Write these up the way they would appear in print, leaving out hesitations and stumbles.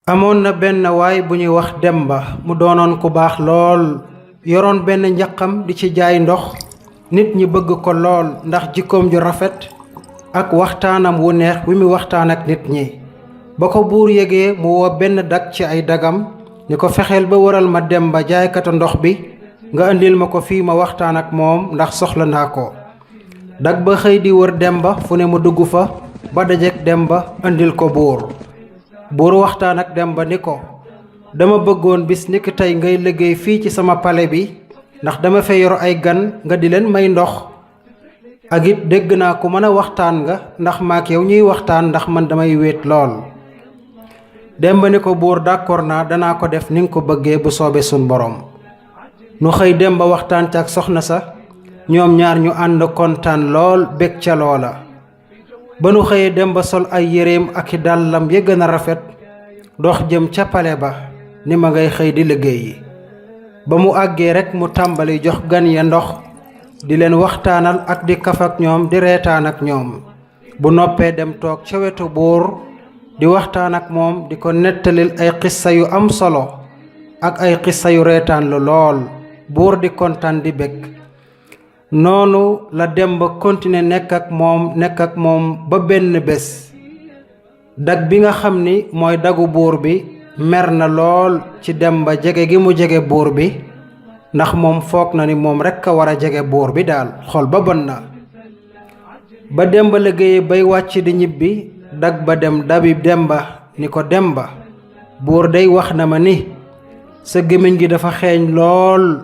amoon na benn waay bu ñuy wax Demba mu doonoon ku baax lool yoroon benn njaqam di ci jaay ndox. nit ñi bëgg ko lool ndax jikkoom ju rafet ak waxtaanam wu neex wi mu waxtaan ak nit ñi. ba ko buur yégee mu woo benn dag ci ay dagam ni ko fexeel ba waral ma Demba jaaykatu ndox bi nga indil ma ko fii ma waxtaan ak moom ndax soxla naa ko. dag ba xëy di wër Demba fu ne mu dugg fa ba dajek Demba indil ko buur. buur waxtaan ak Demba ni ko dama bëggoon bis ni ki tey ngay liggéey fii ci sama pale bi ndax dama fay yor ay gan nga di leen may ndox. ak it dégg naa ku mën a waxtaan nga ndax maak yow ñuy waxtaan ndax man damay wéet lool. Demba ni ko buur d'accord naa danaa ko def ni nga ko bëggee bu soobee sun borom. nu xëy Demba waxtaan ca ak soxna sa ñoom ñaar ñu ànd kontaan lool bég ca loola. ba nu xëyee Demba sol ay yéreem ak i dàllam ya gën a rafet dox jëm ca pale ba ni ma ngay xëy di liggéey yi. ba mu àggee rekk mu tàmbali jox gan ya ndox di leen waxtaanal ak di kaf ak ñoom di reetaan ak ñoom. bu noppee dem toog ca wetu buur di waxtaan ak moom di ko nettalil ay xissa yu am solo ak ay xissa yu reetaan lu lool. buur di kontaan di bég. noonu la Demba continuer nekk ak moom ba benn bés dag bi nga xam ni mooy dagu buur bi mer na lool ci Demba jege gi mu jege buur bi ndax moom foog na ni moom rekk a war a jege buur bi daal xol ba bon na. ba Demba liggéeye bay wàcc di ñibbi dag ba dem dabi Demba ni ko Demba buur day wax na ma ni sa gémmiñ gi dafa xeeñ lool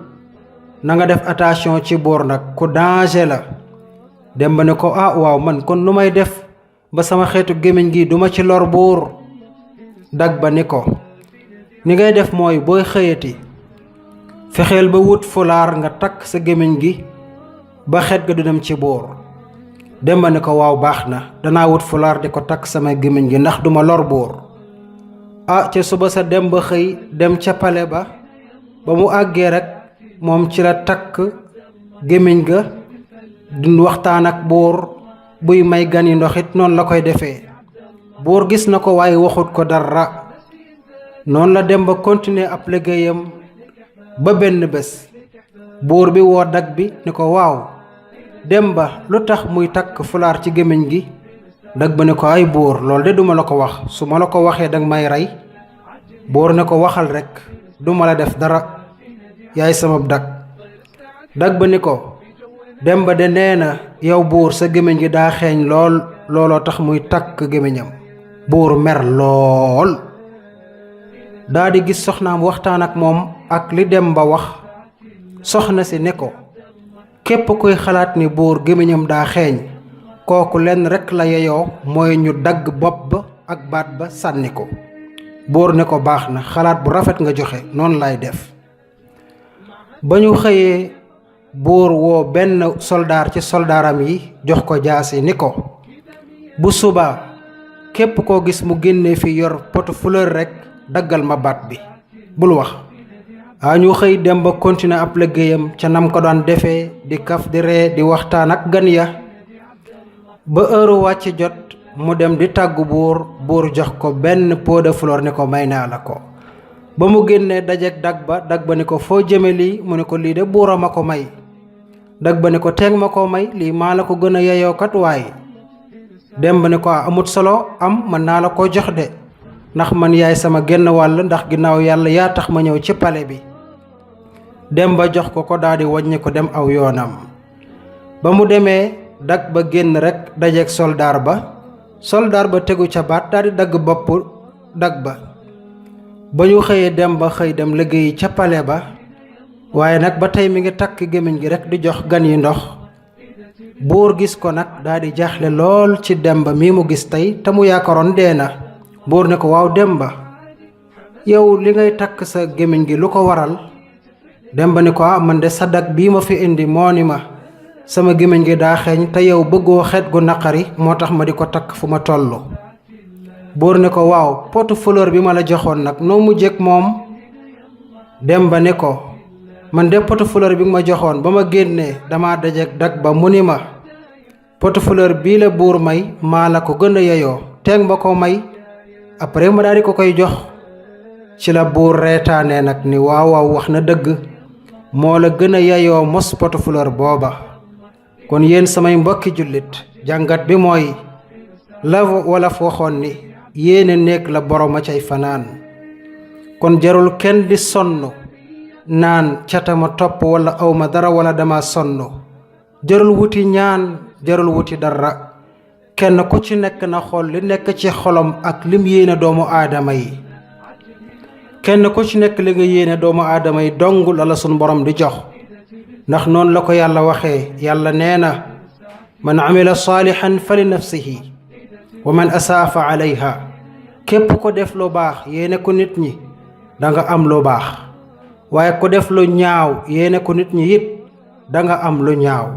na nga def attention ci buur nag ku danger la. Demba ne ko waaw man kon nu may def ba sama xeetu gémmiñ gi duma ci lor buur. dag ba ni ko ni ngay def mooy booy xëyati fexeel ba wut fulaar nga takk sa gémmiñ gi ba xet ga du dem ci buur. Demba ne ko waaw baax na danaa wut fulaar di ko takk sama gémmiñ gi ndax duma lor buur. ca suba sa Demba xëy dem ca pale ba mu àggee rek moom ci la takk gémmiñ ga di waxtaan ak buur buy may gan yi ndox it noonu la koy defee. buur gis na ko waaye waxut ko dara. noonu la Demba continuer ab liggéeyam ba benn bés buur bi woo dag bi ni ko waaw Demba lu tax muy takk fulaar ci gémmiñ gi. dag ba ni ko ay buur loolu de duma la ko wax su ma la ko waxee danga may rey. buur ne ko waxal rekk duma la def dara yaay sama dag ba ni ko Demba de nee na yow buur sa gémmiñ gi daa xeeñ lool looloo tax muy takk gémmiñam. buur mer lool daa di gis soxnaam waxtaan ak moom ak li Demba wax. soxna si ne ko képp kuy xalaat ni buur gémmiñam daa xeeñ kooku lenn rekk la yeyoo mooy ñu dagg bopp ba ak baat ba sànni ko. buur ne ko baax na xalaat bu rafet nga joxe noonu lay def. ba ñu xëyee buur woo benn soldaar ci soldaaram yi jox ko jaasi ni ko bu subaa képp koo gis mu génne fi yor potu fleur rekk daggal ma baat bi bul wax. ñu xëy Demba continuer ab liggéeyam ca nam ko daan defee di kaf di ree di waxtaan ak gan ya. ba heure wàcc jot mu dem di tàggu buur jox ko benn pot de fleur ni ko may naa la ko. ba mu génnee dajeek dag ba ni ko foo jëme lii mu ne ko lii de buura ma ko may. dag ba ni ko teeg ma ko may lii maa la ko gën a yeyookat waaye. Demba ni ko amut solo mën naa la ko jox de ndax man yaay sama genn wàll ndax ginnaaw yàlla yaa tax ma ñëw ci pale bi. Demba jox ko daldi wàññi ko dem aw yoonam. ba mu demee dag ba génn rekk dajeek soldaar ba tegu ca baat daldi dagg bopp dag ba. ba ñu xëyee Demba xëy dem liggéeyi ca pale ba waaye nag ba tey mi ngi takk gémmiñ gi rekk di jox gan yi ndox. buur gis ko nag daldi jaaxle lool ci Demba mii mu gis tey te mu yaakaaroon dee na. buur ne ko waaw Demba yow li ngay takk sa gémmiñ gi lu ko waral. Demba ni ko man de sa dag bii ma fi indi moo ni ma sama gémmiñ gi daa xeeñ te yow bëggoo xeet gu naqari moo tax ma di ko takk fu ma tollu. buur ne ko waaw potu fleur bi ma la joxoon nag noo mujjeek moom. Demba ne ko man de potu fleur bi ma joxoon ba ma génnee dama dajeek dag ba mu ni ma potu fleur bii la buur may maa la ko gën a yeyoo teeg ma ko may. après ma daal di ko koy jox ci la buur reetaane nag ni waaw waaw wax na dëgg moo la gën a yayoo mos potu fleur booba. kon yéen samay mbokki jullit jàngat bi mooy la wolof waxoon ni yéene nekk la borom a cay fanaan. kon jarul kenn di sonn naan catama topp wala awma dara wala dama sonn. jarul wuti ñaan, jarul wuti dara. kenn ku ci nekk na xool li nekk ci xolam ak lim yéene doomu aadama yi. kenn ku ci nekk li nga yéene doomu aadama yi dong la sunu borom di jox. ndax noonu la ko yàlla waxee. yàlla nee na man amila saalihan fa li nafsihi wa man asaa fa alayha. képp ko def lu baax yéene ko nit ñi danga am lu baax, waaye ko def lu ñaaw yéene ko nit ñi it danga am lu ñaaw.